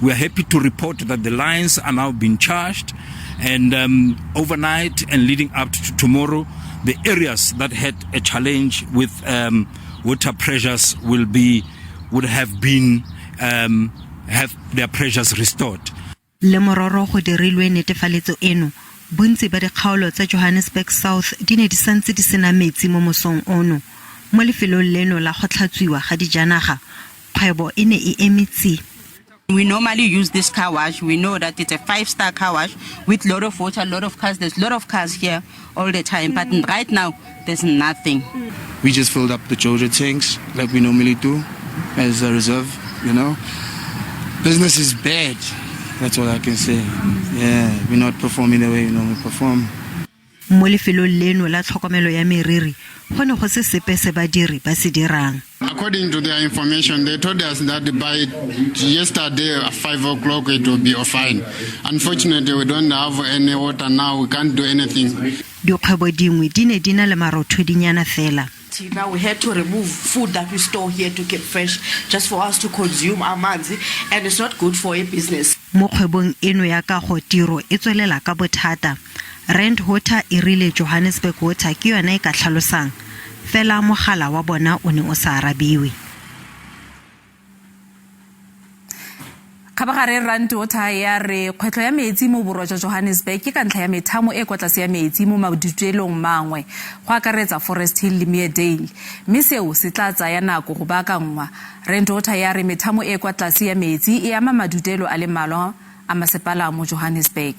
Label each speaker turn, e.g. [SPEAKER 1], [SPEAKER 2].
[SPEAKER 1] We are happy to report that the lines are now being charged, and overnight and leading up to tomorrow, the areas that had a challenge with water pressures will be would have been have their pressures restored.
[SPEAKER 2] Le mororo go dirilwe netefaletso eno, bontsi ba dikgaolo tsa Johannesburg South di ne di santse di sena metsi mo mosong ono. Mo lefelong leno la go tlhatswiwa ga dijanaga, kgwebo e ne e eme tsi.
[SPEAKER 3] We normally use this car wash. We know that it's a 5-star car wash with lot of water, lot of cars. There's a lot of cars here all the time. But right now, there's nothing.
[SPEAKER 4] We just filled up the Jojo tanks like we normally do as a reserve. Business is bad. That's all I can say. Yeah, we're not performing the way we normally perform.
[SPEAKER 2] Mo lefelong leno la tlhokomelo ya meriri, go ne go se sepe se badiri ba se dirang.
[SPEAKER 5] According to their information, they told us that by yesterday at 5 o'clock it will be fine. Unfortunately, we don't have any water now. We can't do anything.
[SPEAKER 2] Dikgwebo dingwe di ne di na le marothodinyana fela.
[SPEAKER 6] Now we had to remove food that we store here to keep fresh just for us to consume our manzi, and it's not good for a business.
[SPEAKER 2] Mo kgwebong eno ya kago tiro e tswelela ka bothata. Rand Water e rile Johannesburg Water ke yona e ka tlhalosang, fela mogala wa bona o ne o sa arabiwe.
[SPEAKER 7] Kgabagare Rand Water ya re kgwetlho ya metsi mo borwa jwa Johannesburg ke ka ntlha ya methamo e kwa tlase ya metsi mo madutelong mangwe, go akaretsa Forest Hill le Meadale, mme seo se tla tsaya nako go baakanngwa. Rand Water ya re methamo e kwa tlase ya metsi e ama madutelo a le mmalwa a masepala mo Johannesburg.